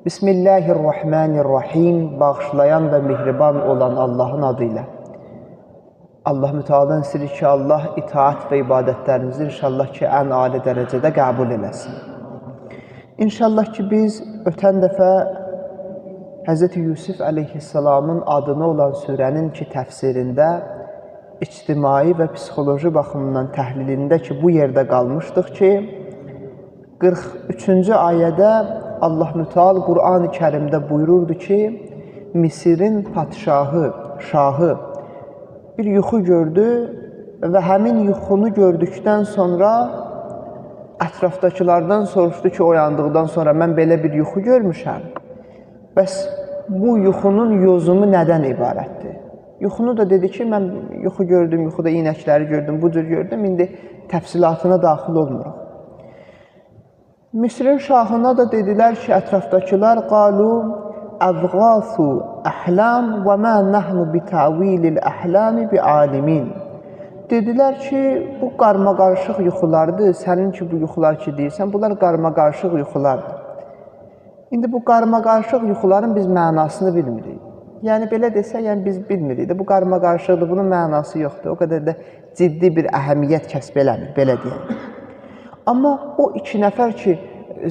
Bismillahirrahmanirrahim. Bağışlayan və mehriban olan Allahın adı ilə. Allah Müteala'dan istəyirik ki, Allah itaat və ibadətlərinizi inşallah ki, ən ali dərəcədə qəbul eləsin. İnşallah ki, biz ötən dəfə Hz. Yusuf əleyhissalamın adına olan surənin ki, təfsirində ictimai və psixoloji baxımından təhlilində ki, bu yerdə qalmışdıq ki, 43-cü ayədə Allah Müteal Qur'an-ı Kərimdə buyururdu ki, Misirin padşahı, şahı bir yuxu gördü və həmin yuxunu gördükdən sonra ətrafdakılardan soruşdu ki, oyandıqdan sonra mən belə bir yuxu görmüşəm. Bəs bu yuxunun yozumu nədən ibarətdir? Yuxunu da dedi ki, mən yuxu gördüm, yuxuda inəkləri gördüm, bu cür gördüm, indi təfsilatına daxil olmuruq. Misrin şahına da dedilər ki, ətrafdakılar qalu əzğasu əhlam və mə nəhnu bi təvilil əhlami bi alimin. Dedilər ki, bu qarmaqarışıq yuxulardır, sənin ki bu yuxular ki deyirsən, bunlar qarmaqarışıq yuxulardır. İndi bu qarmaqarışıq yuxuların biz mənasını bilmirik. Yəni belə desək, yəni biz bilmirik də, bu qarmaqarışıqdır, bunun mənası yoxdur. O qədər də ciddi bir əhəmiyyət kəsb eləmir, belə deyək. Amma o iki nəfər ki,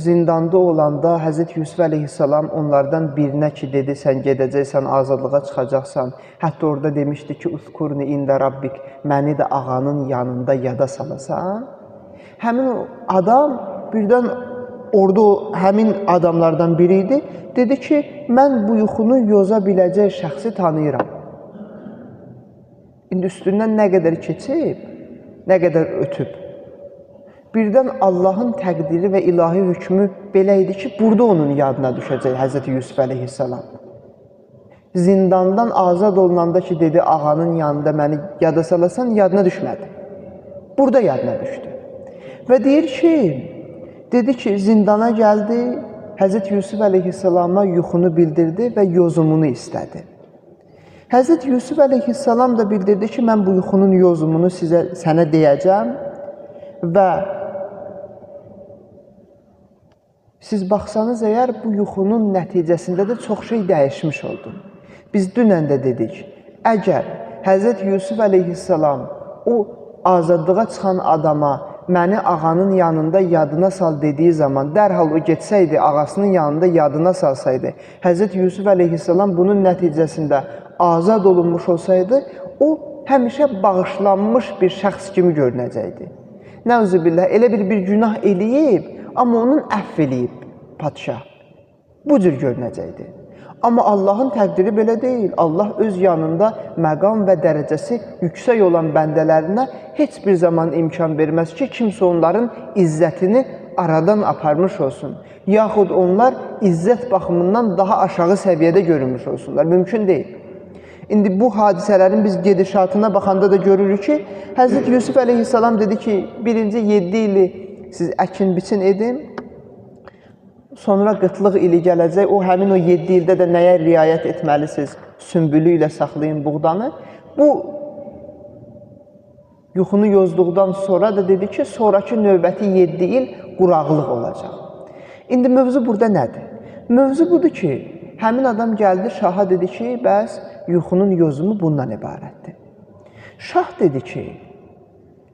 zindanda olanda Hz. Yusuf əleyhissalam onlardan birinə ki, dedi, sən gedəcəksən, azadlığa çıxacaqsan. Hətta orada demişdi ki, Uzkurni ində Rabbik, məni də ağanın yanında yada salasan. Həmin o adam birdən orada o, həmin adamlardan biri idi. Dedi ki, mən bu yuxunu yoza biləcək şəxsi tanıyıram. İndi üstündən nə qədər keçib, nə qədər ötüb. Birdən Allahın təqdiri və ilahi hökmü belə idi ki, burada onun yadına düşəcək Hz. Yusuf əleyhissalam. Zindandan azad olunanda ki, dedi, ağanın yanında məni yada salasan, yadına düşmədi. Burada yadına düşdü. Və deyir ki, dedi ki, zindana gəldi, Hz. Yusuf əleyhissalama yuxunu bildirdi və yozumunu istədi. Hz. Yusuf əleyhissalam da bildirdi ki, mən bu yuxunun yozumunu sənə deyəcəm və siz baxsanız əgər bu yuxunun nəticəsində də çox şey dəyişmiş oldu. Biz dünən də dedik, əgər Hz. Yusuf əleyhissalam o azadlığa çıxan adama məni ağanın yanında yadına sal dediyi zaman dərhal o getsəydi, ağasının yanında yadına salsaydı, Hz. Yusuf əleyhissalam bunun nəticəsində azad olunmuş olsaydı, o həmişə bağışlanmış bir şəxs kimi görünəcəkdi. Nəuzubillah, elə bir günah eləyib, amma onun əfv eləyib padşah. Bu cür görünəcəkdi. Amma Allahın təqdiri belə deyil. Allah öz yanında məqam və dərəcəsi yüksək olan bəndələrinə heç bir zaman imkan verməz ki, kimsə onların izzətini aradan aparmış olsun. Yaxud onlar izzət baxımından daha aşağı səviyyədə görünmüş olsunlar. Mümkün deyil. İndi bu hadisələrin biz gedişatına baxanda da görürük ki, Hz. Yusuf əleyhissalam dedi ki, birinci 7 ili siz əkin biçin edin, sonra qıtlıq ili gələcək. O həmin o 7 ildə də nəyə riayət etməlisiniz? Sümbülü ilə saxlayın buğdanı. Bu yuxunu yozduqdan sonra da dedi ki, sonrakı növbəti 7 il quraqlıq olacaq. İndi mövzu burada nədir? Mövzu budur ki, həmin adam gəldi şaha dedi ki, bəs yuxunun yozumu bundan ibarətdir. Şah dedi ki,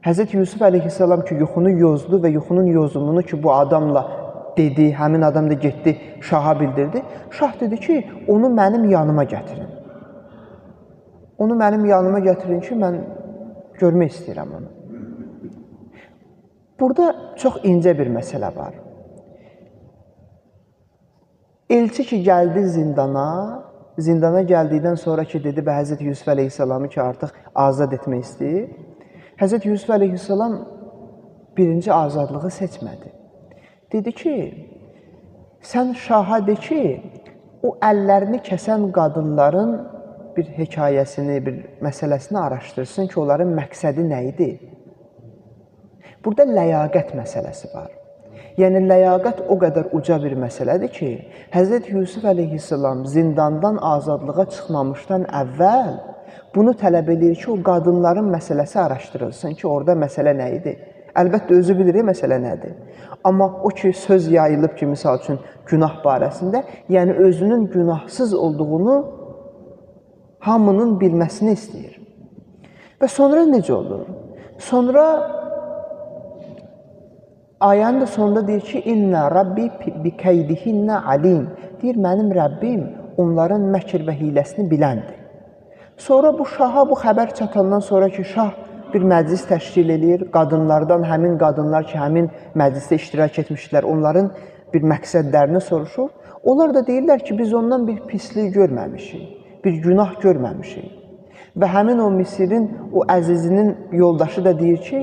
Hz. Yusuf əleyhissalam ki, yuxunu yozdu və yuxunun yozumunu ki, bu adamla dedi, həmin adam da getdi, şaha bildirdi. Şah dedi ki, onu mənim yanıma gətirin. Onu mənim yanıma gətirin ki, mən görmək istəyirəm onu. Burada çox incə bir məsələ var. Elçi ki, gəldi zindana, zindana gəldikdən sonra ki, dedi və Hz. Yusuf əleyhissalamı ki, artıq azad etmək istəyir. Hz. Yusuf əleyhissalam birinci azadlığı seçmədi. Dedi ki, sən şaha de ki, o əllərini kəsən qadınların bir hekayəsini, bir məsələsini araşdırsın ki, onların məqsədi nə idi? Burada ləyaqət məsələsi var. Yəni, ləyaqət o qədər uca bir məsələdir ki, Hz. Yusuf əleyhissalam zindandan azadlığa çıxmamışdan əvvəl bunu tələb edir ki, o qadınların məsələsi araşdırılsın ki, orada məsələ nə idi? Əlbəttə, özü bilir, məsələ nədir. Amma o ki, söz yayılıb ki, misal üçün, günah barəsində, yəni özünün günahsız olduğunu hamının bilməsini istəyir. Və sonra necə olur? Sonra ayənin də sonunda deyir ki, İnnə Rabbi bi keydihinnə alim. Deyir, mənim Rəbbim onların məkr və hiləsini biləndir. Sonra bu şaha bu xəbər çatandan sonra ki, şah bir məclis təşkil eləyir. Qadınlardan, həmin qadınlar ki, həmin məclisdə iştirak etmişdilər, onların bir məqsədlərini soruşur. Onlar da deyirlər ki, biz ondan bir pislik görməmişik, bir günah görməmişik. Və həmin o Misirin, o əzizinin yoldaşı da deyir ki,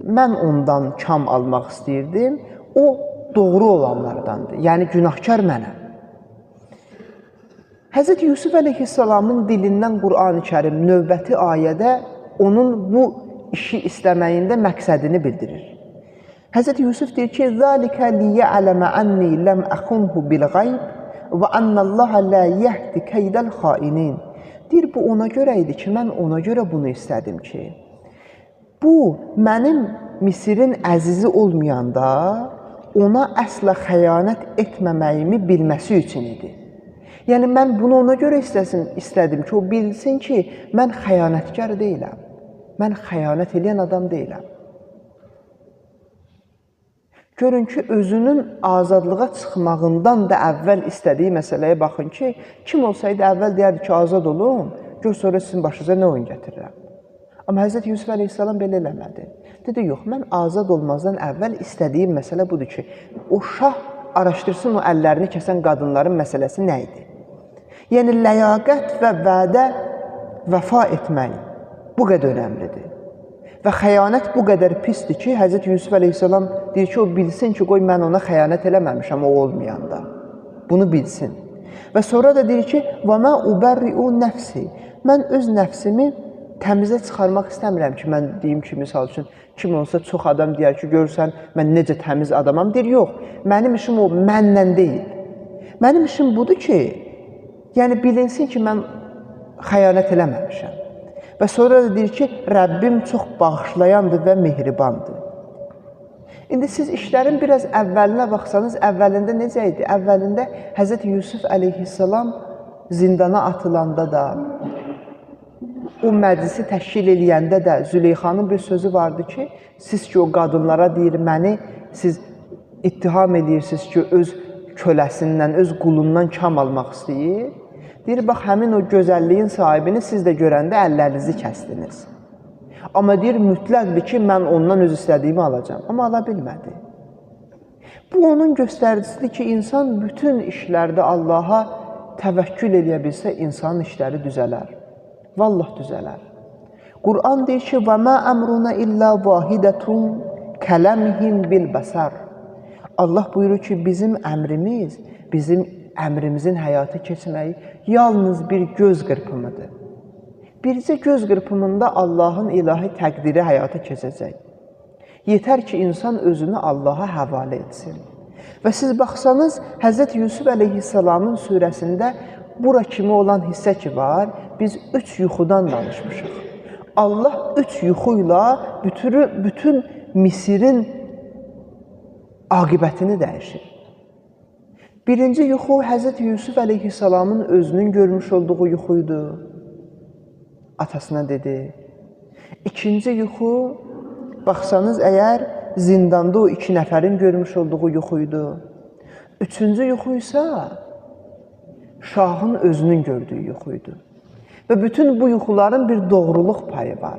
mən ondan kam almaq istəyirdim, o doğru olanlardandır, yəni günahkar mənəm. Həzrət Yusuf əleyhissalamın dilindən Qur'an-ı Kərim növbəti ayədə onun bu işi istəməyində məqsədini bildirir. Həzrət Yusuf deyir ki, "Zalika liya'lama anni lam akhunhu bil gayb və annallaha la yahdi keydel xainin." Deyir, bu ona görə idi ki, mən ona görə bunu istədim ki, bu mənim Misirin əzizi olmayanda ona əsla xəyanət etməməyimi bilməsi üçün idi. Yəni, mən bunu ona görə istədim ki, o bilsin ki, mən xəyanətkar deyiləm. Mən xəyanət eləyən adam deyiləm. Görün ki, özünün azadlığa çıxmağından da əvvəl istədiyi məsələyə baxın ki, kim olsaydı əvvəl deyərdi ki, azad olun, gör sonra sizin başınıza nə oyun gətirirəm. Amma Həzrət Yusuf əleyhissalam belə eləmədi. Dedi, yox, mən azad olmazdan əvvəl istədiyim məsələ budur ki, o şah araşdırsın o əllərini kəsən qadınların məsələsi nə idi? Yəni, ləyaqət və vədə vəfa etmək bu qədər önəmlidir. Və xəyanət bu qədər pisdir ki, Həzrət Yusuf əleyhissalam deyir ki, o bilsin ki, qoy mən ona xəyanət eləməmişəm o olmayanda. Bunu bilsin. Və sonra da deyir ki, və mə uberri'u nəfsi. Mən öz nəfsimi təmizə çıxarmaq istəmirəm ki, mən deyim ki, misal üçün, kim olsa çox adam deyər ki, görürsən, mən necə təmiz adamam. Deyir, yox, mənim işim o mənlə deyil. Mənim işim budur ki, yəni bilinsin ki, mən xəyanət eləməmişəm. Və sonra da deyir ki, Rəbbim çox bağışlayandır və mehribandır. İndi siz işlərin biraz əvvəlinə baxsanız, əvvəlində necə idi? Əvvəlində Həzrət Yusuf əleyhissalam zindana atılanda da, o məclisi təşkil eləyəndə də Züleyxanın bir sözü vardı ki, siz ki o qadınlara deyir, məni siz ittiham edirsiniz ki, öz köləsindən, öz qulundan kam almaq istəyir. Deyir, bax, həmin o gözəlliyin sahibini siz də görəndə əllərinizi kəstiniz. Amma deyir, mütləqdir ki, mən ondan öz istədiyimi alacağam. Amma ala bilmədi. Bu, onun göstəricisidir ki, insan bütün işlərdə Allaha təvəkkül eləyə bilsə, insanın işləri düzələr. Vallah düzələr. Qur'an deyir ki, və mə əmruna illə vahidətun kələmhim bil bəsər. Allah buyurur ki, bizim əmrimiz, bizim əmrimizin həyata keçməyi yalnız bir göz qırpımıdır. Bircə göz qırpımında Allahın ilahi təqdiri həyata keçəcək. Yetər ki, insan özünü Allaha həvalə etsin. Və siz baxsanız, Həzrət Yusuf əleyhissalamın surəsində bura kimi olan hissə ki var, biz 3 yuxudan danışmışıq. Allah 3 yuxu ilə bütün Misirin aqibətini dəyişir. Birinci yuxu Həzrət Yusuf əleyhissalamın özünün görmüş olduğu yuxuydu. Atasına dedi. İkinci yuxu, baxsanız əgər zindanda o 2 nəfərin görmüş olduğu yuxuydu. Üçüncü yuxu isə şahın özünün gördüyü yuxuydu. Və bütün bu yuxuların bir doğruluq payı var.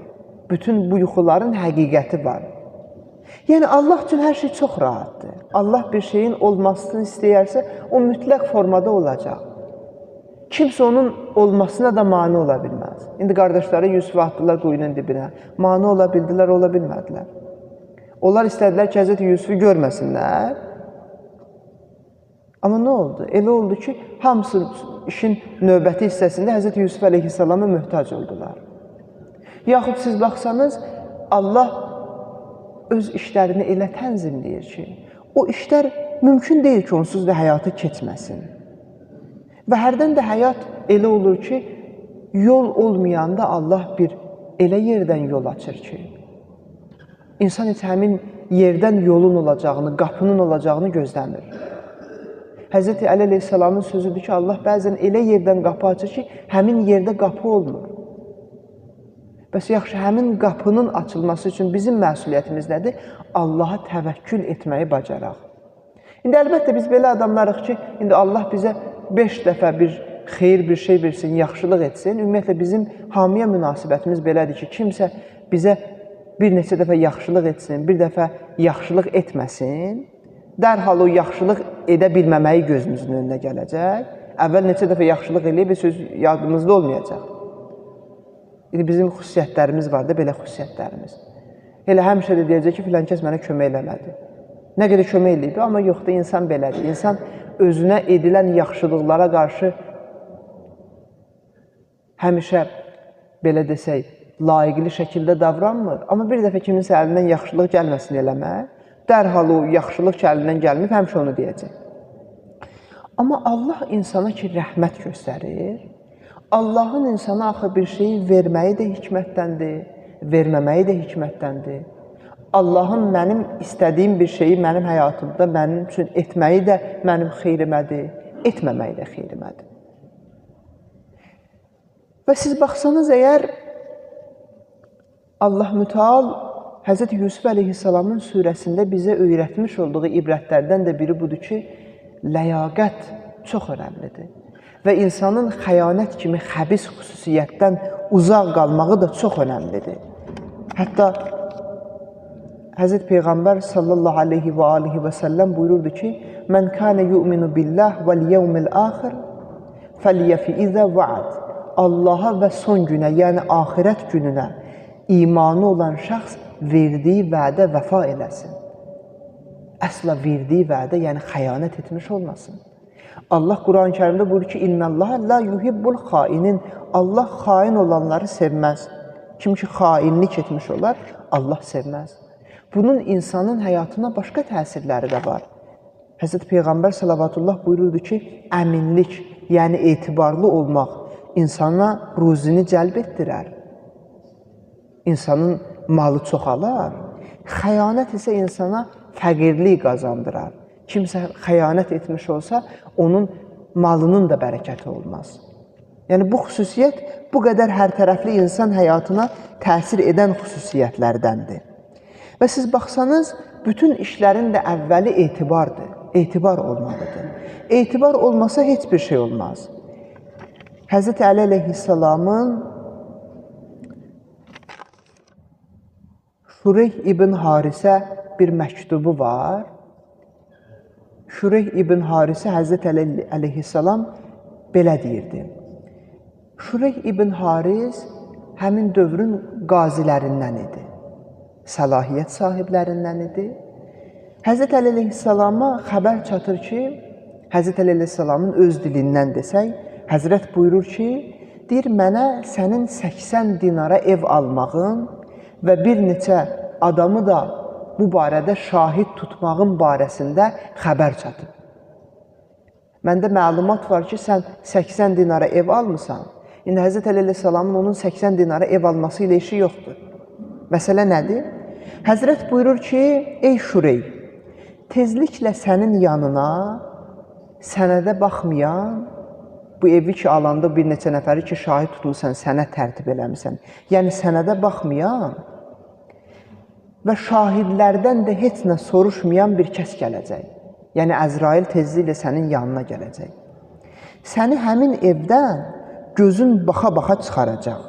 Bütün bu yuxuların həqiqəti var. Yəni, Allah üçün hər şey çox rahatdır. Allah bir şeyin olmasını istəyərsə, o mütləq formada olacaq. Kimsə onun olmasına da mane ola bilməz. İndi qardaşları Yusufu atdılar quyunun dibinə. Mane ola bildilər, ola bilmədilər. Onlar istədilər ki, Həzrəti Yusufu görməsinlər. Amma nə oldu? Elə oldu ki, hamısı işin növbəti hissəsində Həzrəti Yusuf əleyhissalama möhtac oldular. Yaxud siz baxsanız, Allah öz işlərini elə tənzimləyir ki, o işlər mümkün deyil ki, onsuz da həyata keçməsin. Və hərdən də həyat elə olur ki, yol olmayanda Allah bir elə yerdən yol açır ki, İnsan heç həmin yerdən yolun olacağını, qapının olacağını gözləmir. Həzrəti Əli əleyhissalamın sözüdür ki, Allah bəzən elə yerdən qapı açır ki, həmin yerdə qapı olmur. Bəs yaxşı, həmin qapının açılması üçün bizim məsuliyyətimiz nədir? Allaha təvəkkül etməyi bacaraq. İndi əlbəttə biz belə adamlarıq ki, indi Allah bizə 5 dəfə bir xeyir bir şey versin, yaxşılıq etsin. Ümumiyyətlə bizim hamıya münasibətimiz belədir ki, kimsə bizə bir neçə dəfə yaxşılıq etsin, bir dəfə yaxşılıq etməsin, dərhal o yaxşılıq edə bilməməyi gözümüzün önünə gələcək. Əvvəl neçə dəfə yaxşılıq eləyib, söz yadımızda olmayacaq. İndi bizim xüsusiyyətlərimiz var da, belə xüsusiyyətlərimiz. Elə həmişə də deyəcək ki, filan kəs mənə kömək eləmədi. Nə qədər kömək eləyib, amma yox da insan belədir. İnsan özünə edilən yaxşılıqlara qarşı həmişə, belə desək, layiqli şəkildə davranmır. Amma bir dəfə kiminsə əlindən yaxşılıq gəlməsin eləmək, dərhal o yaxşılıq ki, əlindən gəlməyib, həmişə onu deyəcək. Amma Allah insana ki, rəhmət göstərir, Allahın insana axı bir şeyi verməyi də hikmətdəndir, verməməyi də hikmətdəndir. Allahın mənim istədiyim bir şeyi mənim həyatımda mənim üçün etməyi də mənim xeyrimədir, etməməyi də xeyrimədir. Və siz baxsanız əgər Allah Mütəal Həzrəti Yusuf əleyhissalamın surəsində bizə öyrətmiş olduğu ibrətlərdən də biri budur ki, ləyaqət çox önəmlidir. Və insanın xəyanət kimi xəbis xüsusiyyətdən uzaq qalmağı da çox önəmlidir. Hətta Həzrəti Peyğəmbər sallallahu aleyhi və alihi və səlləm buyururdu ki, Mən kənə yu'minu billah vəl yevmil axir fəliyəfi izə vəad. Allaha və son günə, yəni axirət gününə imanı olan şəxs verdiyi vədə vəfa eləsin. Əsla verdiyi vədə, yəni xəyanət etmiş olmasın. Allah Quran-ı Kərimdə buyurur ki, İnnallaha la yuhibbul xainin. Allah xain olanları sevməz. Kim ki xainlik etmiş olar, Allah sevməz. Bunun insanın həyatına başqa təsirləri də var. Həzrəti Peyğəmbər salavatullah buyururdu ki, əminlik, yəni etibarlı olmaq insana ruzini cəlb etdirər. İnsanın malı çoxalar. Xəyanət isə insana fəqirlik qazandırar. Kimsə xəyanət etmiş olsa, onun malının da bərəkəti olmaz. Yəni bu xüsusiyyət bu qədər hərtərəfli insan həyatına təsir edən xüsusiyyətlərdəndir. Və siz baxsanız, bütün işlərin də əvvəli etibardır. Etibar olmalıdır. Etibar olmasa heç bir şey olmaz. Həzrəti Əli əleyhissalamın Şureyh ibn Harisə bir məktubu var. Şureyh ibn Harisə Həzrəti Əli əleyhissalam belə deyirdi. Şureyh ibn Haris həmin dövrün qazilərindən idi. Səlahiyyət sahiblərindən idi. Həzrəti Əli əleyhissalama xəbər çatır ki, Həzrəti Əli əleyhissalamın öz dilindən desək, Həzrət buyurur ki, deyir, mənə sənin 80 dinara ev almağın və bir neçə adamı da bu barədə şahid tutmağın barəsində xəbər çatıb. Məndə məlumat var ki, sən 80 dinara ev almısan. İndi Həzrəti Əli əleyhissalamın onun 80 dinara ev alması ilə işi yoxdur. Məsələ nədir? Həzrət buyurur ki, ey Şurey, tezliklə sənin yanına sənədə baxmayan, bu evi ki alanda bir neçə nəfəri ki şahid tutmusan, sənəd tərtib eləmisən. Yəni sənədə baxmayan və şahidlərdən də heç nə soruşmayan bir kəs gələcək. Yəni Əzrail tezliklə sənin yanına gələcək. Səni həmin evdən gözün baxa-baxa çıxaracaq.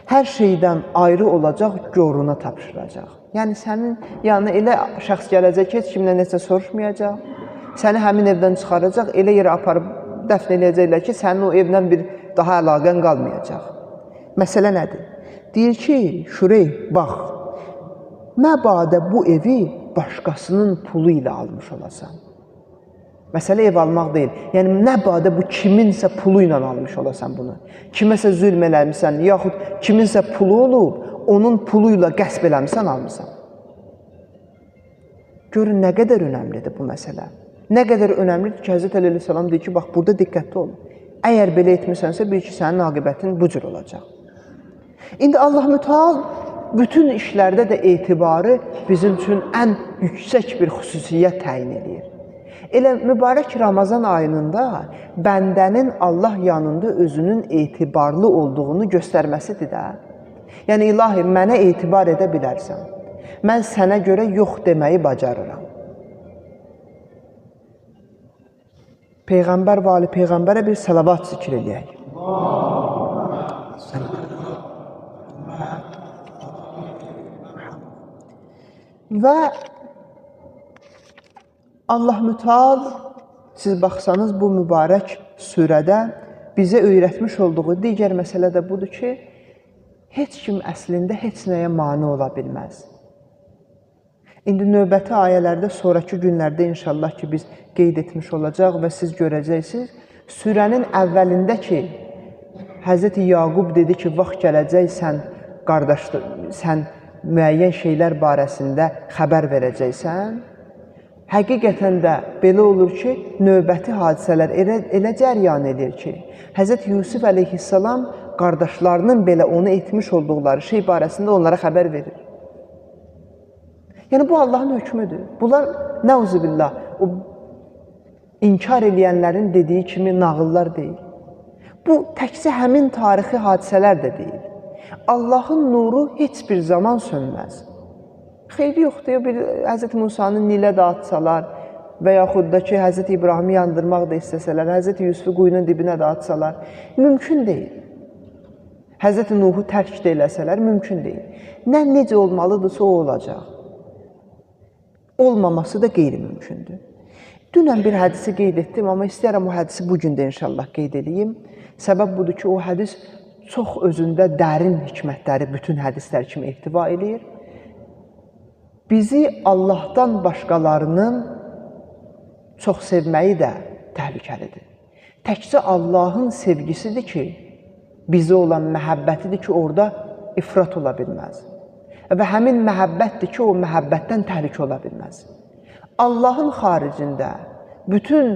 Hər şeydən ayrı olacaq, goruna tapşıracaq. Yəni sənin yanına elə şəxs gələcək ki, heç kimdən heç nə soruşmayacaq. Səni həmin evdən çıxaracaq, elə yerə aparıb dəfn eləyəcəklər ki, sənin o evlə bir daha əlaqən qalmayacaq. Məsələ nədir? Deyir ki, Şureyh, bax, məbadə bu evi başqasının pulu ilə almış olasan. Məsələ ev almaq deyil. Yəni, nəbadə bu kiminsə pulu ilə almış olasan bunu. Kiməsə zülm eləmişsən, yaxud kiminsə pulu olub, onun pulu ilə qəsb eləmişsən, almışsan. Görün, nə qədər önəmlidir bu məsələ. Nə qədər önəmlidir ki, Həzrəti Əli əleyhissalam deyir ki, bax, burada diqqətli ol. Əgər belə etmisənsə, bil ki, sənin aqibətin bu cür olacaq. İndi Allah Mütəal bütün işlərdə də etibarı bizim üçün ən yüksək bir xüsusiyyət təyin edir. Elə mübarək Ramazan ayında bəndənin Allah yanında özünün etibarlı olduğunu göstərməsidir də. Yəni, ilahi, mənə etibar edə bilərsən. Mən sənə görə yox deməyi bacarıram. Peyğəmbər və ali Peyğəmbərə bir salavat zikr eləyək. Və Allah mütəal, siz baxsanız bu mübarək surədə bizə öyrətmiş olduğu digər məsələ də budur ki, heç kim əslində heç nəyə mane ola bilməz. İndi növbəti ayələrdə, sonrakı günlərdə inşallah ki, biz qeyd etmiş olacaq və siz görəcəksiniz. Surənin əvvəlində ki, Həzrəti Yaqub dedi ki, vaxt gələcək sən, qardaş, sən müəyyən şeylər barəsində xəbər verəcəksən. Həqiqətən də belə olur ki, növbəti hadisələr elə cəryan edir ki, Həzrəti Yusuf əleyhissalam qardaşlarının belə onu etmiş olduqları şey barəsində onlara xəbər verir. Yəni, bu Allahın hökmüdür. Bunlar, nəuzubillah, o inkar eləyənlərin dediyi kimi nağıllar deyil. Bu, təkcə həmin tarixi hadisələr də deyil. Allahın nuru heç bir zaman sönməz. Xeyri yoxdur, bir Həzrəti Musanı Nilə dağıtsalar və yaxud da ki, Həzrəti İbrahimi yandırmaq da istəsələr, Həzrəti Yusufu quyunun dibinə dağıtsalar, mümkün deyil. Həzrəti Nuhu tərk də eləsələr, mümkün deyil. Nə necə olmalıdırsa o olacaq. Olmaması da qeyri-mümkündür. Dünən bir hədisi qeyd etdim, amma istəyirəm o hədisi bugün də inşallah qeyd edeyim. Səbəb budur ki, o hədis çox özündə dərin hikmətləri bütün hədislər kimi ehtiva eləyir. Bizi Allahdan başqalarının çox sevməyi də təhlükəlidir. Təkcə Allahın sevgisidir ki, bizə olan məhəbbətidir ki, orada ifrat ola bilməz. Və həmin məhəbbətdir ki, o məhəbbətdən təhlükə ola bilməz. Allahın xaricində bütün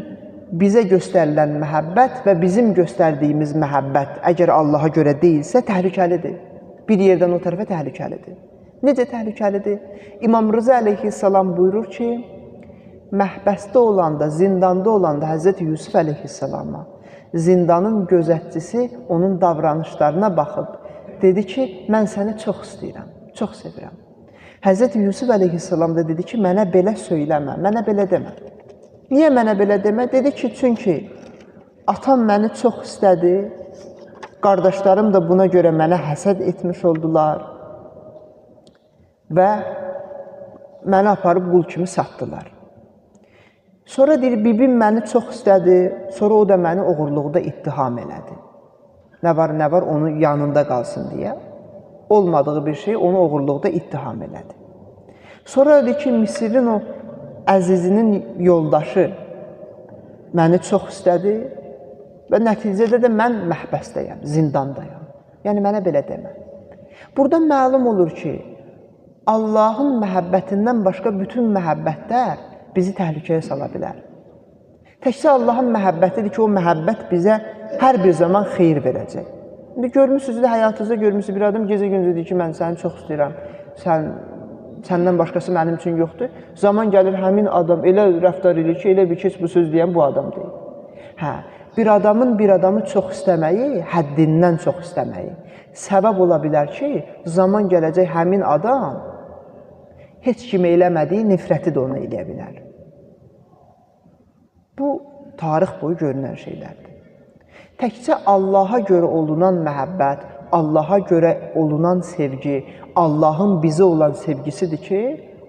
bizə göstərilən məhəbbət və bizim göstərdiyimiz məhəbbət əgər Allaha görə deyilsə, təhlükəlidir. Bir yerdən o tərəfə təhlükəlidir. Necə təhlükəlidir? İmam Rıza əleyhissalam buyurur ki, məhbəsdə olanda, zindanda olanda Həzrəti Yusuf əleyhissalama zindanın gözətçisi onun davranışlarına baxıb dedi ki, mən səni çox istəyirəm, çox sevirəm. Həzrəti Yusuf əleyhissalam da dedi ki, mənə belə söyləmə, mənə belə demə. Niyə mənə belə demə? Dedi ki, çünki atam məni çox istədi, qardaşlarım da buna görə mənə həsəd etmiş oldular və məni aparıb qul kimi satdılar. Sonra deyir, bibim məni çox istədi, sonra o da məni oğurluqda ittiham elədi. Nə var, nə var, onun yanında qalsın deyə. Olmadığı bir şey onu oğurluqda ittiham elədi. Sonra dedi ki, Misirin o əzizinin yoldaşı məni çox istədi və nəticədə də mən məhbəsdəyəm, zindandayam. Yəni, mənə belə demə. Buradan məlum olur ki, Allahın məhəbbətindən başqa bütün məhəbbətlər bizi təhlükəyə sala bilər. Təkcə Allahın məhəbbətidir ki, o məhəbbət bizə hər bir zaman xeyir verəcək. İndi görmüsünüz də, həyatınızda görmüsünüz, bir adam gecə gündüz deyir ki, mən səni çox istəyirəm, səndən başqası mənim üçün yoxdur. Zaman gəlir, həmin adam elə rəftar edir ki, elə bir ki, bu söz deyən bu adam deyil. Hə, bir adamın bir adamı çox istəməyi, həddindən çox istəməyi səbəb ola bilər ki, zaman gələcək həmin adam heç kimə eləmədiyi nifrəti də ona eləyə bilər. Bu, tarix boyu görünən şeylərdir. Təkcə Allaha görə olunan məhəbbət, Allaha görə olunan sevgi, Allahın bizə olan sevgisidir ki,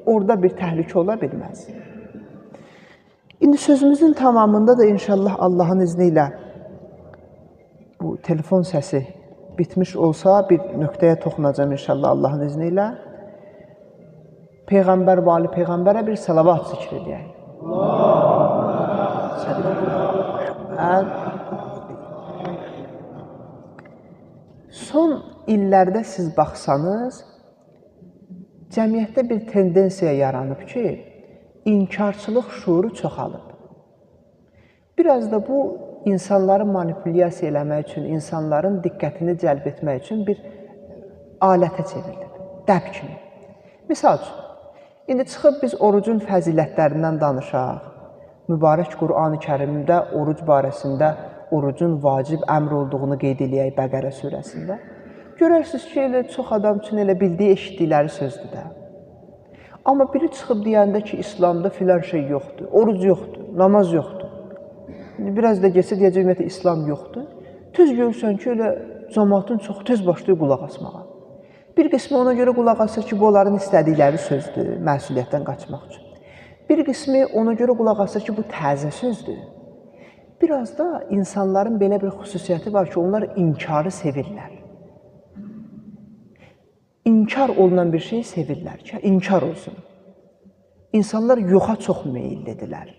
orada bir təhlükə ola bilməz. İndi sözümüzün tamamında da inşallah Allahın izni ilə bu telefon səsi bitmiş olsa bir nöqtəyə toxunacam inşallah Allahın izni ilə. Peyğəmbər və ali Peyğəmbərə bir salavat zikr eləyək. Son illərdə siz baxsanız, cəmiyyətdə bir tendensiya yaranıb ki, inkarçılıq şuuru çoxalıb. Biraz da bu, insanları manipulyasiya eləmək üçün, insanların diqqətini cəlb etmək üçün bir alətə çevrilib. Dəb kimi. Misal üçün, indi çıxıb biz orucun fəzilətlərindən danışaq. Mübarək Qur'an-ı Kərimdə oruc barəsində orucun vacib əmr olduğunu qeyd eləyək Bəqərə surəsində. Görərsiniz ki, elə çox adam üçün elə bildiyi, eşitdikləri sözdür də. Amma biri çıxıb deyəndə ki, İslamda filan şey yoxdur, oruc yoxdur, namaz yoxdur. İndi biraz da geçsə deyəcək, ümumiyyətlə İslam yoxdur. Tez görürsən ki, elə cəmaatın çox tez başlayır qulaq asmağa. Bir qismi ona görə qulaq asır ki, bu onların istədikləri sözdür, məsuliyyətdən qaçmaq üçün. Bir qismi ona görə qulaq asır ki, bu təzə sözdür. Biraz da insanların belə bir xüsusiyyəti var ki, onlar inkarı sevirlər. İnkar olunan bir şeyi sevirlər ki, inkar olsun. İnsanlar yoxa çox meyillidirlər.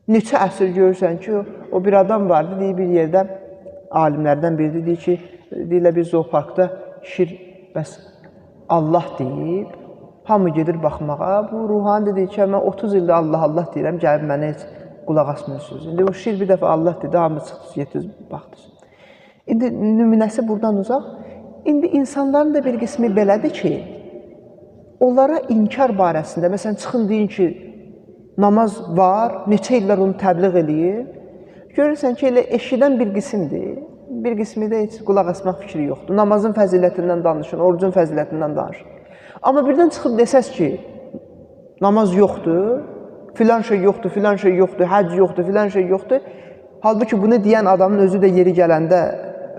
Neçə əsr görürsən ki, o bir adam vardı, deyir bir yerdə, alimlərdən biri deyir ki, deyirlər bir zooparkda şir bəs Allah deyib, hamı gedir baxmağa. Bu ruhani dedi ki, mən 30 ildir Allah Allah deyirəm, gəlib mənə heç qulaq asmıyorsunuz. İndi o şir bir dəfə Allah dedi, hamı çıxdı, yetdi, baxdı. İndi nümunəsi buradan uzaq. İndi insanların da bir qismi belədir ki, onlara inkar barəsində, məsələn, çıxın deyin ki, namaz var, neçə illər onu təbliğ eləyir. Görürsən ki, elə eşidən bir qismdir. Bir qismi də heç qulaq asmaq fikri yoxdur. Namazın fəzilətindən danışın, orucun fəzilətindən danışın. Amma birdən çıxıb desəz ki, namaz yoxdur, filan şey yoxdur, filan şey yoxdur, həcc yoxdur, filan şey yoxdur. Halbuki bunu deyən adamın özü də yeri gələndə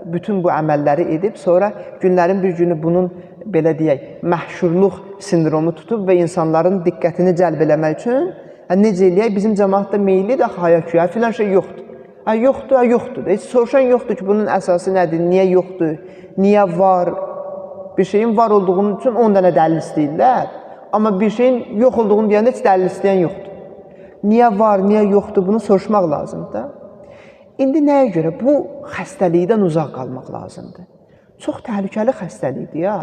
bütün bu əməlləri edib, sonra günlərin bir günü bunun, belə deyək, məhşurluq sindromu tutub və insanların diqqətini cəlb eləmək üçün, necə eləyək, bizim cəmaat da meyillidir, axı haya-küyə, filan şey yoxdur. Hə, yoxdur, hə, yoxdur. Heç soruşan yoxdur ki, bunun əsası nədir, niyə yoxdur, niyə var. Bir şeyin var olduğunun üçün 10 dənə dəlil istəyirlər, amma bir şeyin yox olduğunu deyəndə heç dəlil istəyən yoxdur. Niyə var, niyə yoxdur, bunu soruşmaq lazımdır da. İndi nəyə görə? Bu xəstəlikdən uzaq qalmaq lazımdır. Çox təhlükəli xəstəlikdir ya.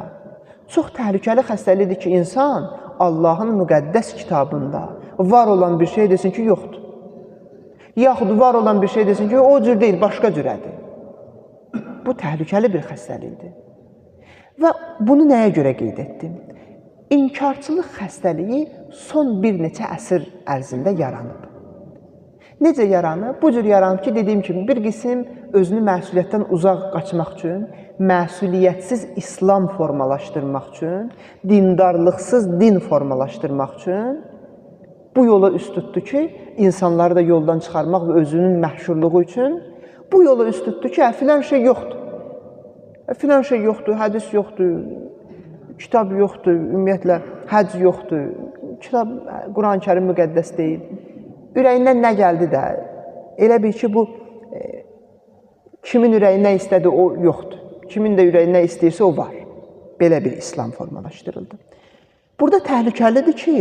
Çox təhlükəli xəstəlikdir ki, insan Allahın müqəddəs kitabında var olan bir şey desin ki, yoxdur. Yaxud var olan bir şey desin ki, o cür deyil, başqa cürədir. Bu təhlükəli bir xəstəlikdir. Və bunu nəyə görə qeyd etdim? İnkarçılıq xəstəliyi son bir neçə əsr ərzində yaranıb. Necə yaranıb? Bu cür yaranıb ki, dediyim kimi, bir qism özünü məsuliyyətdən uzaq qaçmaq üçün, məsuliyyətsiz İslam formalaşdırmaq üçün, dindarlıqsız din formalaşdırmaq üçün bu yola üst tutdu ki, insanları da yoldan çıxarmaq və özünün məşhurluğu üçün bu yola üst tutdu ki, filan şey yoxdur. Filan şey yoxdur, hədis yoxdur, kitab yoxdur, ümumiyyətlə həcc yoxdur, kitab Quran-ı Kərim müqəddəs deyil. Ürəyindən nə gəldi də, elə bil ki, bu kimin ürəyi nə istədi, o yoxdur. Kimin də ürəyi nə istəyirsə, o var. Belə bir İslam formalaşdırıldı. Burada təhlükəlidir ki,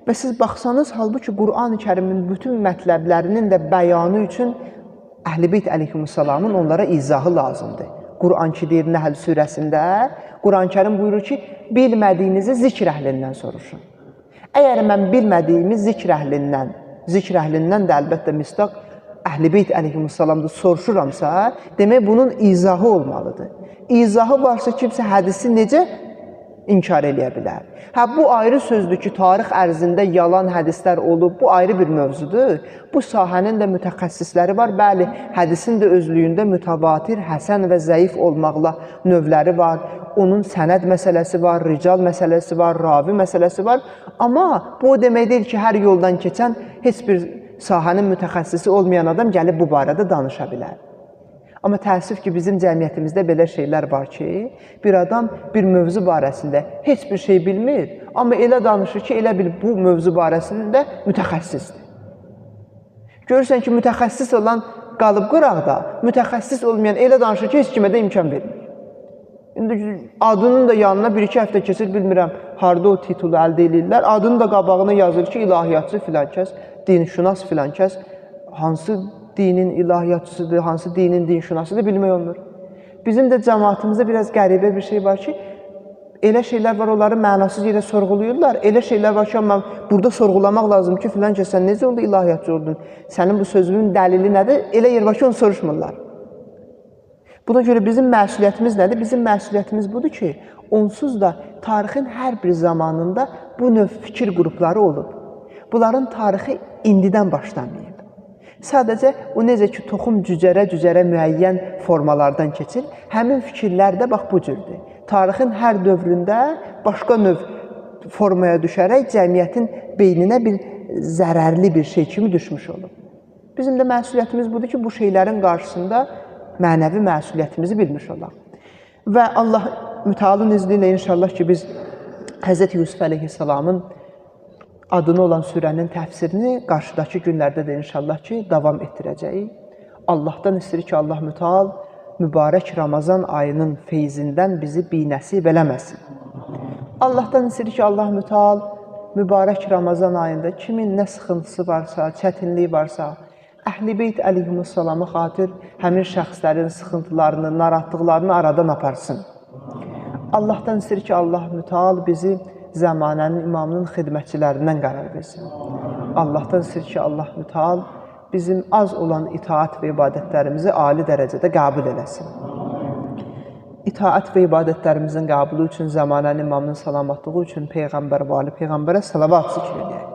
və siz baxsanız, halbuki Quran-ı Kərimin bütün mətləblərinin də bəyanı üçün Əhl-i Beyt əleyhimussalamın onlara izahı lazımdır. Quran ki deyir Nəhl surəsində, Quran-ı Kərim buyurur ki, bilmədiyinizi zikr əhlindən soruşun. Əgər mən bilmədiyimi zikr əhlindən də əlbəttə misdaq Əhl-i Beyt əleyhimussalamda soruşuramsa, demək bunun izahı olmalıdır. İzahı varsa kimsə hədisi necə inkar eləyə bilər? Hə, bu ayrı sözdür ki, tarix ərzində yalan hədislər olub, bu ayrı bir mövzudur. Bu sahənin də mütəxəssisləri var. Bəli, hədisin də özlüyündə mütəvatir, həsən və zəif olmaqla növləri var. Onun sənəd məsələsi var, rical məsələsi var, ravi məsələsi var. Amma bu o demək deyil ki, hər yoldan keçən heç bir sahənin mütəxəssisi olmayan adam gəlib bu barədə danışa bilər. Amma təəssüf ki, bizim cəmiyyətimizdə belə şeylər var ki, bir adam bir mövzu barəsində heç bir şey bilmir, amma elə danışır ki, elə bil bu mövzu barəsində mütəxəssisdir. Görürsən ki, mütəxəssis olan qalıb qıraqda, mütəxəssis olmayan elə danışır ki, heç kimə də imkan vermir. İndi adının da yanına bir-iki həftə keçir, bilmirəm, harda o titulu əldə eləyirlər. Adının da qabağına yazır ki, ilahiyyatçı filan kəs, dinşünas filan kəs, hansı dinin ilahiyyatçısıdır, hansı dinin dinşünasıdır bilmək olmur. Bizim də cəmaatımızda biraz qəribə bir şey var ki, elə şeylər var, onları mənasız yerə sorğuluyurlar. Elə şeylər var ki, amma burada sorğulamaq lazım ki, filan kəs, sən necə oldu ilahiyyatçı oldun? Sənin bu sözünün dəlili nədir? Elə yer var ki, onu soruşmurlar. Buna görə bizim məsuliyyətimiz nədir? Bizim məsuliyyətimiz budur ki, Onsuz da tarixin hər bir zamanında bu növ fikir qrupları olub. Bunların tarixi indidən başlamayıb. Sadəcə o necə ki toxum cücərə-cücərə müəyyən formalardan keçir, həmin fikirlər də bax bu cürdür. Tarixin hər dövründə başqa növ formaya düşərək cəmiyyətin beyninə bir zərərli bir şey kimi düşmüş olub. Bizim də məsuliyyətimiz budur ki, bu şeylərin qarşısında mənəvi məsuliyyətimizi bilmiş olaq. Və Allah Mütealın izni ilə inşallah ki, biz Həzrət Yusuf əleyhissalamın adını olan surənin təfsirini qarşıdakı günlərdə də inşallah ki, davam etdirəcəyik. Allahdan istəyirik ki, Allah Müteal mübarək Ramazan ayının feyzindən bizi binəsib eləməsin. Allahdan istəyirik ki, Allah Müteal mübarək Ramazan ayında kimin nə sıxıntısı varsa, çətinliyi varsa, Əhl-i Beyt əleyhimussalama xatir həmin şəxslərin sıxıntılarını, narahatlıqlarını aradan aparsın. Allahdan istəyirik ki, Allah Müteal bizi zəmanənin imamının xidmətçilərindən qərar versin. Allahdan istəyirik ki, Allah Müteal bizim az olan itaat və ibadətlərimizi ali dərəcədə qəbul eləsin. İtaat və ibadətlərimizin qəbulu üçün, zəmanənin imamının salamatlığı üçün Peyğəmbər və ali Peyğəmbərə salavat zikr eləyək.